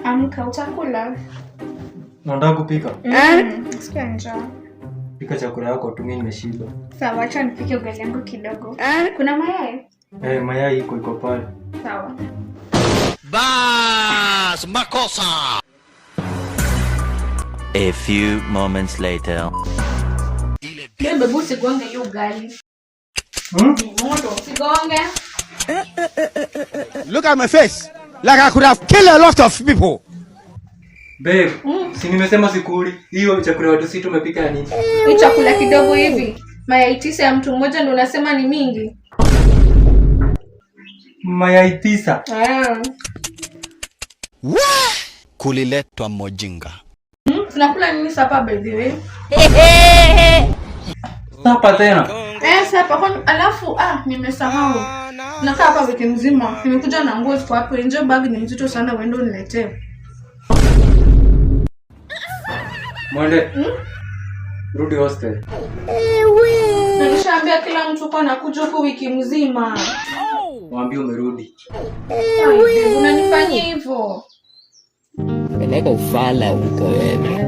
Amka, utakula. Unataka kupika? Sikia njaa. Pika chakula yako tu, mimi nimeshiba. Sawa, acha nipike ugali yangu kidogo. Kuna mayai? Eh, mayai iko pale. Sawa. Bas, makosa. A few moments later. Babe, usigonge hiyo ugali. Ni moto, usigonge. Look at my face. Like I could have killed a lot of people. Babe, si nimesema sikuli. Hiyo chakula watu si tumepika ya nini? Hii chakula kidogo hivi. Mayai 9 ya mtu mmoja ndio unasema ni mingi. Mayai 9. Kuliletwa mojinga. Tunakula nini supper by the way? Supper tena. Supper kwani alafu nimesahau. Nakaa hapa wiki nzima. Nimekuja na nguo ziko hapo nje, bag ni mzito sana, uende uniletee. Mwende. Rudi hostel. Nilishaambia kila mtu kwa nakuja huku wiki mzima. Mwambie umerudi. Ai, unanifanyia hivyo? Peleka ufala huko wewe.